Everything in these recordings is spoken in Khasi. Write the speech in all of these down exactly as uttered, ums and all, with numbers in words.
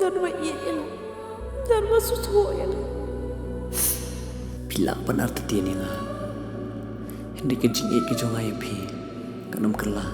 Don ba ïeit ïa nga. Don ba sngewthuh ïa nga. Phi lah ban artatien ïa nga. Hynrei ka jingïeit ka jong nga ïa phi kan ym kylla.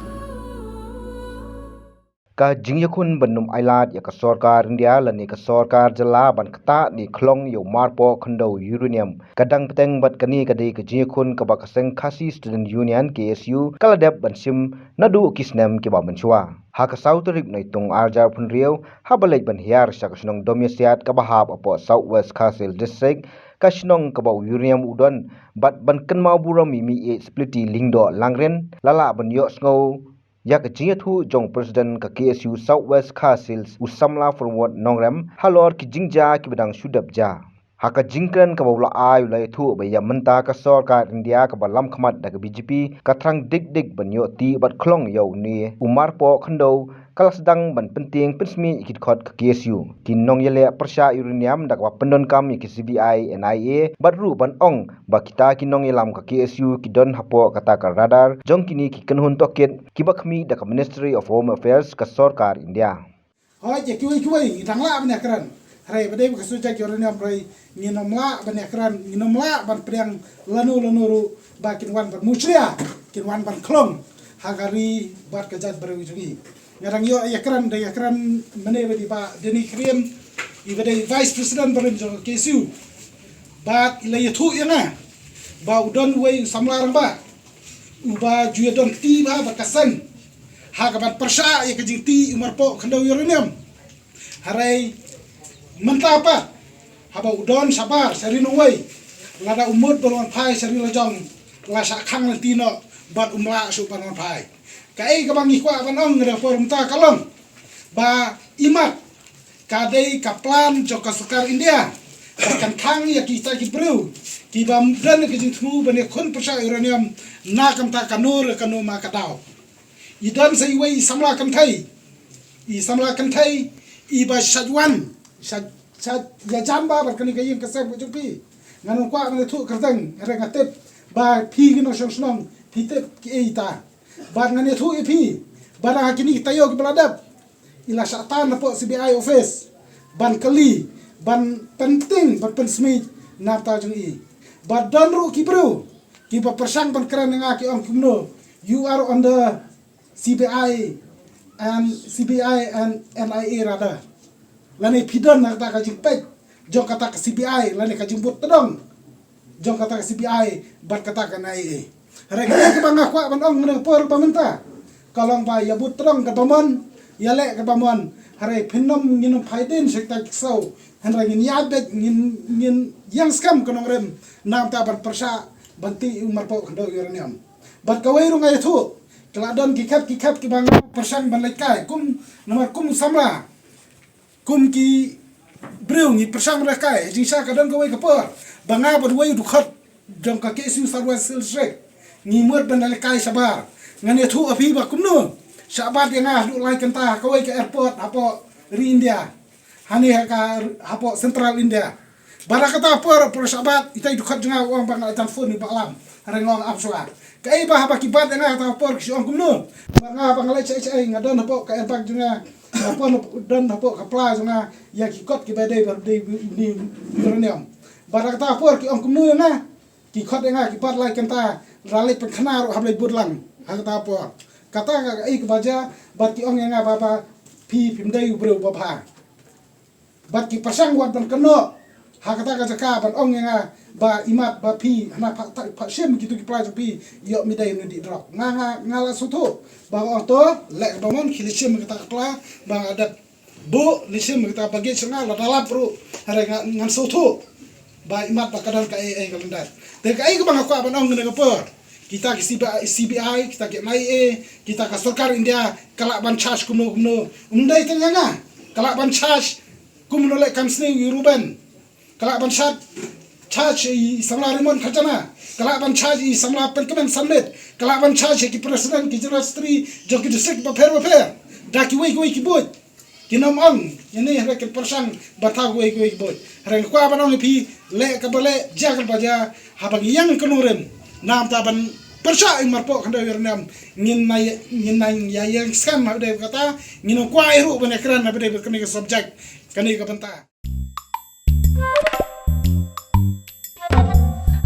Ka jingïakhun ban ym ailad ïa ka sorkar India lane ka sorkar jylla ban ktah ne khlong ïa u marpoh khyndew uranium ka dang bteng bad kane ka dei ka jingïakhun kaba ka seng Khasi Student Union, K S U, ka la dep ban shim naduh ki snem kiba mynshuwa. Ha ka saw tarik Naitung arhajar phew hynriew, haba leit ban hiar sha ka shnong Domiasiat kaba hap hapoh South West Khasi Hills District, ka shnong kaba u uranium u don, bad ban kynmaw burom ïa i Spliti Lyngdoh Langrin, la lah ban ïohsngew ïa ka jingïathuh jong u President ka K S U South West Khasi Hills, u samla Pramod Nongrem, halor ki jingjia kiba dang shu dep jia. Ha ka jingkren kaba u la ai, u la ïathuh ba ïa mynta ka sorkar India kaba lam khmat da ka B J P ka thrang dik dik ban ïoh tih bad khlong ïa une u marpoh khyndew, ka la sdang ban pyntieng pynsmih ïa ki dkhot ka K S U. Ki nongïaleh pyrshah uranium da kaba pyndonkam ïa ki C B I, N I A, bad ruh ban ong ba kita ki nongïalam ka K S U ki don hapoh kata ka radar jong kine ki kynhun tohkit kiba khmih da ka Ministry of Home Affairs ka sorkar India. Hooid, ïa kiwei kiwei ngi dang lah ban ïakren. Hynrei ba dei ba ka subject uranium hynrei ngin ym lah ban ïakren, ngin ym lah ban pdiang lano lano ruh ba kin wan ban mushlia, kin wan ban khlong ha ka ri bad ka jaitbynriew jong ngi. Nga dang ïoh ïakren, dang ïakren mynne bad i Bah Denny Khyriem, iba dei Vice President barim jong ka K S U. Bad i la ïathuh ïa nga ba u don uwei u samla rangbah uba ju ïadon kti bha bad ka seng ha kaban pyrshah ïa ka jingtih u marpoh khyndew uranium. Hynrei mynta pat haba u don shabar sha Ri Nongwei, lada u mut ban wan phai sha Ri Lajong, la shah khang lynti noh bad um lah shuh ban wan phai. Kaei kaba ngi kwah ban ong ha kane ka por mynta ka long ba imat ka dei ka plan jong ka sorkar India ba kan khang ïa kita ki briew kiba don ka jingthmu ban ïakhun pyrshah uranium na ka bynta kano re kano ma ka daw. I don sa iwei i samla kynthei, i samla kynthei iba shait wan, shait, shait ïa jam bha bad kane ka ïing ka sem ka jong phi. Ngan ym kwah ban ïathuh kyrteng, hynrei nga tip ba phi ki nongshong shnong phi tip kiei ita. Bad ngan ïathuh ïa phi ba na kine ki taïew kiba la dep, i la shah tan hapoh C B I office ban kylli, ban pynting, ban pynsmit na bynta jong i. Bad don ruh ki briew kiba pyrshang ban kren ïa nga, ki ong kumno, "You are on the C B I and, C B I and N I A radar." Lane phi don na kata ka jingpeit jong kata ka C B I lane ka jingbud tdong jong kata ka C B I bad kata ka N I A. Hynrei kaei kaba nga kwah ban ong ha kane ka por ba mynta ka long ba ïa bud tdong katba mon, ïaleh katba mon. Hynrei phin ym, ngin ym phai dien sha kita ki ksew. Hynrei ngin ïaid beit, ngin, ngin ïeng skhem ka nongrim na ka bynta ban pyrshah ban tih u marpoh khyndew uranium. Bad kawei ruh nga ïathuh, ki la don ki khep ki khep kiba nga pyrshang ban leit kai kum, namar kum u samla, kum ki briew ngi pyrshang ban leit kai. Jingshisha ka don kawei ka por ba nga bad uwei u dkhot jong ka K S U South West Hills District ngi mut ban leit kai shabar. Ngan ïathuh ha phi ba kumno, shah bat ïa nga haduh lai kynta ha kawei ka airport hapoh ri India, hangne ha ka, hapoh Central India. Bad ha kata ka por, por shah bat, ita i dkhot jong nga u ong ba nga la jan phone ïa u Bah Lam. Hynrei nga ong ap shuwa. Kaei ba haba ki bat ïa nga ha kata ka por ki shu ong kumno? Ba nga, ba nga leit shaei shaei, nga don hapoh ka airbag jong nga, nga pon, don hapoh ka pla jong nga ïa ki kot kiba dei, ba dei ni uranium. Bad ha kata ka por ki ong kumno ïa nga? Ki khot ïa nga, ki bat lai kynta, la leit pynkhana ruh hap leit bud lang ha kata ka por. Kata ka, kaei kaba jia, bad ki ong ïa nga ba, ba phi phim dei u briew uba bha. Bad ki pyrshang wat ban kynnoh ha kata ka jaka ban ong ïa nga ba imat ba phi hana pha, pha shim kito ki pla jong phi, ïoh mi dei une u dih drok. Nga, nga, nga la sngewthuh ba nga ong to, leh kaba mon, khie leit shim kata ka pla ba nga dep buh, leit shim kata ka baggage jong nga, lada lap ruh, hynrei nga, ngan sngewthuh ba imat ba ka don kaei kaei ka lyndet. Te kaei kaba nga kwah ban ong ha kane ka por, kita ki C B I, C B I, kita ki N I A, kita ka sorkar India, ka lah ban charge kumno kumno. Ym dei tang ïa nga, ka lah ban charge kumno leh kam sniew ïa u Reuben. Ka lah ban charge, charge ïa i samla Raymond Kharjana. Ka lah ban charge ïa i samla Pynkmen Sanmit. Ka lah ban charge ïa ki president, ki general secretary jong ki district bapher bapher da kiwei kiwei ki buit. Kin ym ong ïa ne, hynrei kin pyrshang ban thaw kiwei kiwei ki buit. Hynrei nga kwah ban ong ïa phi, leh kaba leh, jia kaba jia, haba ngi ïeng ka nongrim na ka bynta ban Pyrshah ïa marpoh khyndew ïa rnem, ngin na ngin na ïa ïeng skhem ha bynta kata, ngin ong kwah ïa ruh ban ïa kren ha bynta kane ka subject, kane ka bynta.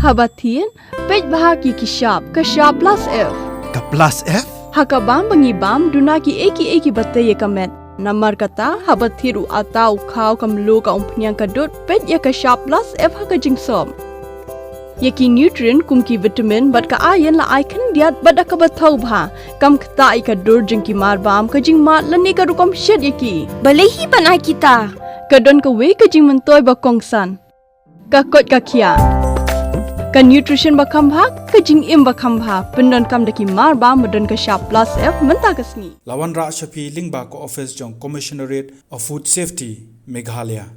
Haba thied, peit bha ki ki shap, ka shap plus F. Ka plus F? Ha ka bam ba ngi bam, duna ki ei ki ei ki ba tei ïa ka met. Namar kata, haba thied u ata u khaw ka mluh ka umphniang ka dud, peit ïa ka shap plus F ha ka jingsop. Ïa ki nutrient kum ki vitamin bad ka iron la ai khyndiat bad da kaba thaw bha. Kam ktah ïa ka dur jong ki marbam, ka jingmad lane ka rukom shet ïa ki. Balei hi ban ai kita? Ka don kawei ka jingmyntoi ba kongsan. Ka koit ka khiah. Ka nutrition ba kham bha, ka jingim ba kham bha. Pyndonkam da ki marbam ba don ka shap plus F mynta ka sngi. La wanrah sha phi lyngba ka ophis jong Commissionerate of Food Safety, Meghalaya.